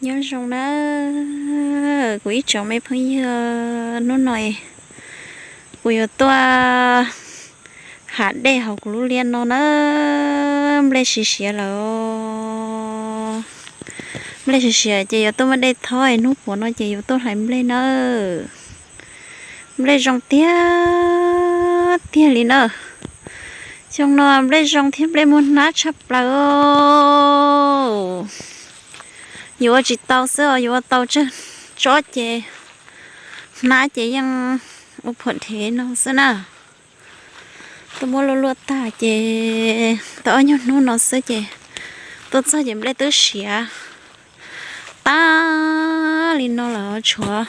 Nyob zoo na kuv ib tsoom me phooj ywg, hnub no kuv yuav tuaj hav dej hauv kuv lub liaj no na. Nplej siav siav lawm, nplej siav siav ces yuav tuaj muab dej thob, hnub puav no ces yuav tuaj hlais nplej na. Nplej zoo tiag tiag li na. Xyoo no nplej zoo thiab nplej muaj hnab tshaj plaws. Yuav ua tsis tau xwb os, yuav ua tau tsawg tsob ces hnab ces yeej ua phuam dhev no xwb na. Tuaj muab luaj luaj tag ces tau ob nyuag hnub no xwb ces tuaj txog ces nplej twb siav tag li no lawm, tshuav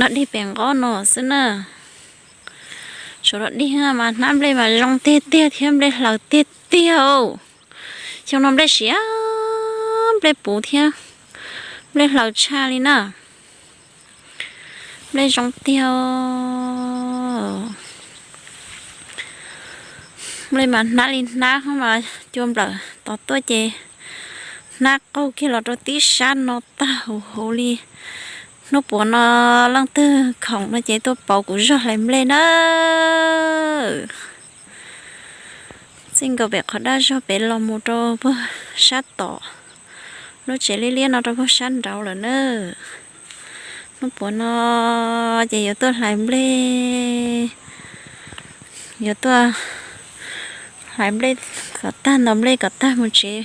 dog dig pem nqob no xwb na. Tshuav dog dig mas hnab nplej mas zoo tiag tiag thiab nplej hlaws tiag tiag. Xyoo no nplej siav, nplej puv thiab nplej hlaws tshaj li na. Nplej zoo tiag. Nplej mas hnab li hnab mas cua nplawm tod tuaj ces hnab qaug kiag los rau tib sab no tag huv huv li. Hnub puav no leej twg khoom no ces tuaj pauv kuv zog hlais nplej na. Txij nkaus pem qhov dab zog pem los mus rau puag sab tom lub tsev liab liab no rau puag sab nraud lawm na. Hnub puav no ces yuav tuaj hlais nplej, yuav tuaj hlais nplej kom tag, ntaus nplej kom tag mus tsev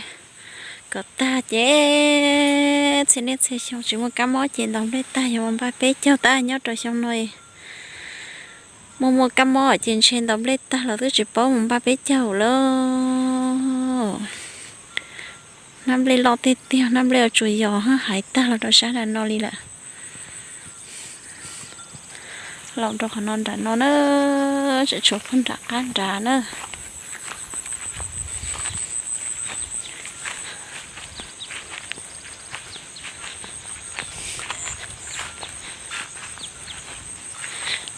kom tag ces txhia niaj txhia xyoo tsis muaj kab mob ces ntaus nplej tag yog mus npaj peb caug tab, nyob rau xyoo no muaj muaj kab mob ces ntshe ntaus nplej tag los twb tsis paub mus npaj peb caug lawm. Hnab nplej loj tiag tiag, hnab nplej ua tsuas yos hais tag los rau sab nram no li lawm. Los rau qhov no nram no na, tseem tshuav puag nram qab nrad na.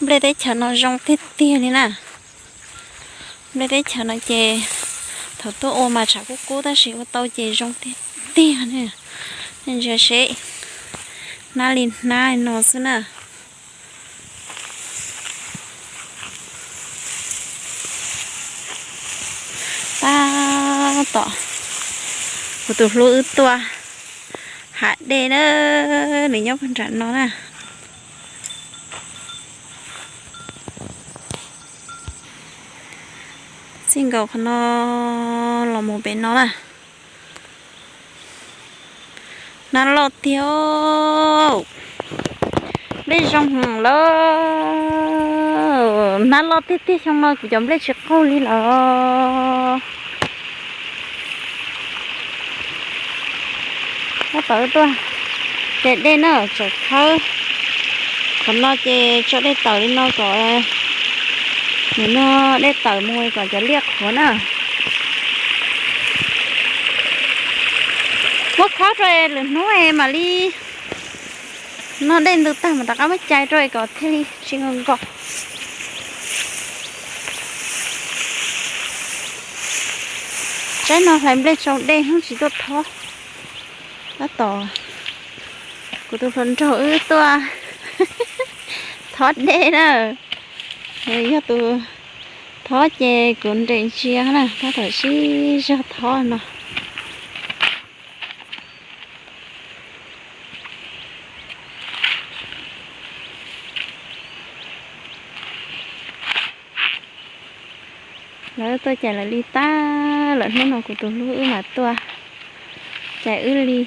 Nplej teb chaws no zoo tiag tiag li na. Nplej teb chaws no ces thaum tuaj ua mas tshav kub kub tab sis ua tau ces zoo tiag tiag ne. Nej ntsia seb, hnab li hnab no xwb na. Tab tom kuv tus hlub wb tuaj hav dej na, nws nyob puag nram no na. Txij nkaus qhov no los mus pem no na. Hnab loj tiag, nplej zoo heev lawm. Hnab loj tiag tiag, xyoo no kuv cov nplej tsis qaug li lawm. Tab tom tuaj de dej na, tseem khawb. Qhov no ces tso dej tawm li no kom, nim no dej tawm mus kom cov liaj qhuav na. Muab khawb rau lwm hnub mam li noj dej ntws tag mas rov qab muab cais rau kom thiaj li tsis nkaus nkaus. Tsaib no hlais nplej tsau dej hnub tsis tuaj thob. Tab tom kuv tus hluas nraug wb tuaj thob dej na. Yog tus thob ces kuv nres ntsia na, tab tom sib zog thob no. Lawv tuaj cais lawv li tag lawm, hnub no kuv tus hlub wb mam tuaj cais wb li.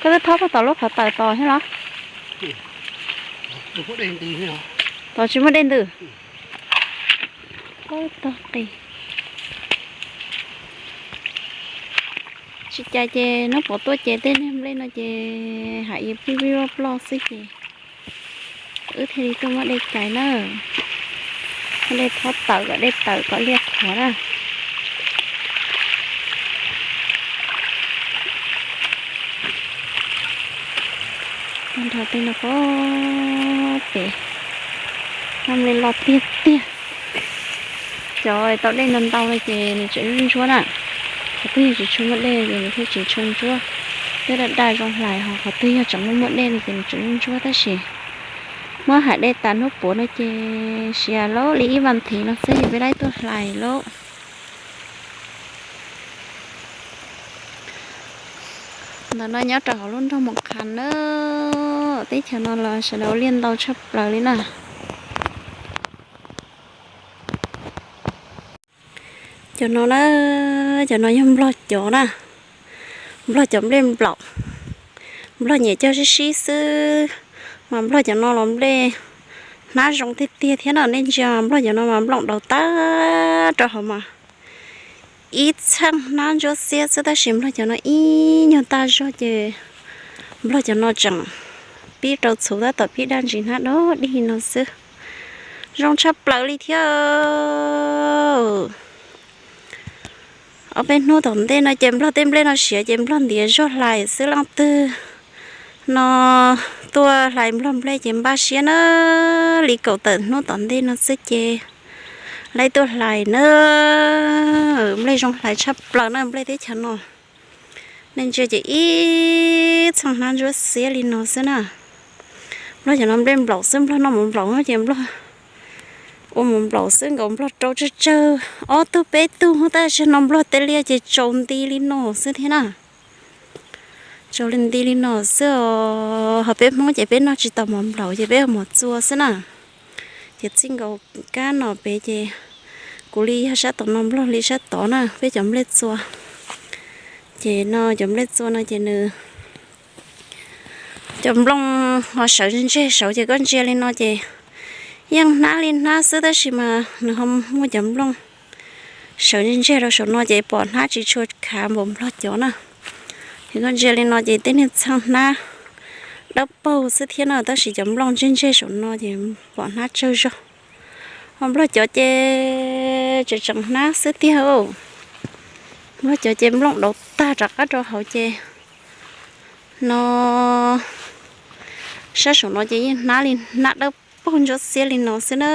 Koj twb thob puag tom lub qhov tawm tos thiab los? Tos tsis muaj dej ntws. Tog qis. Tsis cais ces hnub puav tuaj ces tej niag nplej no ces hav iav plig plig loj ploj xwb ces wb thiaj li tuaj muab dej cais na. Muab dej thob tawm kom dej tawm kom liaj qhuav na. Tag nrho tej no pob pem. Noj mov li loj tiag tiag. Cov tau dej ntau ntau no ces nws tseem ntsuab ntsuab na. Qhov twg yog tsis tshua muaj dej ces nws thiaj tsis tshua ntsuab. Twb daj daj zoo hlais, ho qhov twg yog tseem muaj muaj dej no ces nws tseem ntsuab ntsuab tab sis muab hais dej tas hnub puav no ces siav lauj, li ib vas thiv no xwb ces peb laib tuaj hlais lauj. Ntawm no nyob rau hauv lub nroog Moos Khas na. Teb chaws no los sawv daws ua liaj ntau tshaj plaws li na. Cov no na, cov no yog nplog cov na, nplog cov nplej nplaum. Nplog nyiam cog sib sib xwb, mas nplog cov no los nplej hnab zoo tiag tiag thiab no. Nej ntsia mas nplog cov no mas nplooj daus tag rau hauv mas ib txheej hnab ntsuab xiab xwb tab sis nplog cov no ib nyuag tag zog ces nplog cov no tseem pib rau txhuv tab tom pib daj ntsis hnab dog dig no xwb. Zoo tshaj plaws li thiab. Ob peb hnub tom ntej no ces nplog tej nplej no siav ces nplog ntiav zog hlais xwb. Leej twg no tuaj hlais nplog nplej ces npaj siab na, li kaum tawm hnub tom ntej no xwb ces laib tuaj hlais na. Nplej zoo hlais tshaj plaws na, nplej teb chaws no. Nej ntsia ces ib txheej hnab ntsuab xiab li no xwb na. Nplog cov no nplej nplaum xwb, nplog noj mov nplaum ces nplog ua mov nplaum xwb nkaus, nplog rau tsawg tsawg ob tug peb tug tab sis no nplog tej liaj ces tsaus nti li no xwb thiab na. Tsaus li nti li no xwb os. Ho peb Hmoob ces peb noj tsis tau mov nplaum ces peb ua mov txua xwb na. Ces txij nkaus kab no pem ces kuv li yog sab tom no, nplog li sab tod na, peb cov nplej txua. Ces no cov nplej txua no ces nws cov nplooj ho sawv ntseg saud ces koj ntsia li no ces yeej hnab li hnab xwb tab sis mas nws ho muaj cov nplooj sawv ntseg ntseg rau saum no ces pom hnab tsis tshua khav npaum nplog cov na. Ces koj ntsia li no ces tej niag txheej hnab dawb paug xwb thiab no tab sis cov nplooj ntseg ntseg saum no ces pom hnab tsawg zog. Ho nplog cov ces tseem tseem hnab xwb tiag. Nplog cov ces nplooj dauv tag rov qab rau hauv ces no sab saum no ces yeej hnab li hnab dawb paug ntsuab xiab li no xwb na.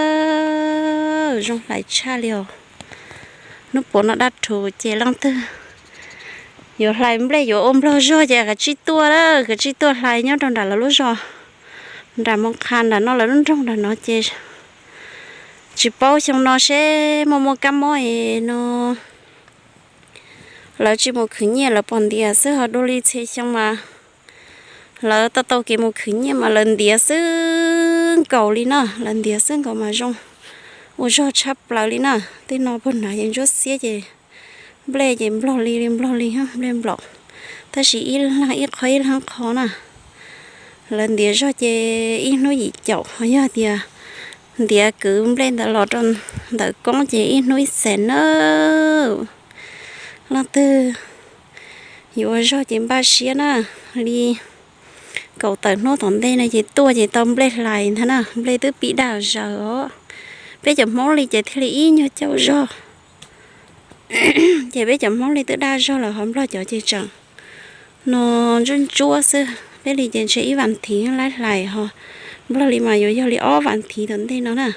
Zoo hlais tshaj li os. Hnub puav no daj rhuv ces leej twg yuav hlais nplej yuav ua nplog zog ces kav tsij tuaj, kav tsij tuaj hlais nyob rau nram lawv lub zos, nram Moos Khas nram no, lawv lub nroog nram no ces tsis paub xyoo no seb muaj muaj kab mob es no lawv tsis mus khwv nyiaj, lawv pom ntiav xwb. Ho dua li txhia xyoo mas lawv tau tau kev mus khwv nyiaj mas lawv ntiav xwb nkaus li na, lawv ntiav xwb nkaus mas zoo ua zog tshaj plaws li na. Tej no puag nrad ces ntsuab xiab ces nplej ces nplog li li nplog li nplej nplaum, tab sis ib leeg ib qho ib leeg qho na. Lawv ntiav zog ces ib hnub yim caum, ho yog tias ntiav kwv nplej ntawd los rau ntawm koob ces ib hnub ib xees na. Leej twg yuav ua zog ces npaj siab na, li kaum tawm hnub tom ntej no ces tuaj ces tau nplej hlais ntag na, nplej twb pib daj zaws os. Peb cov Hmoob li ces thiaj li ib nyuag caum zog, ces peb cov Hmoob li twb daj zog lawm ho nplog cov ces tseem no ntsuab ntsuab xwb. Peb li ces ntshe ib vas thiv laib hlais ho nplog li mas yuav yog li ob vas thiv tom ntej no na.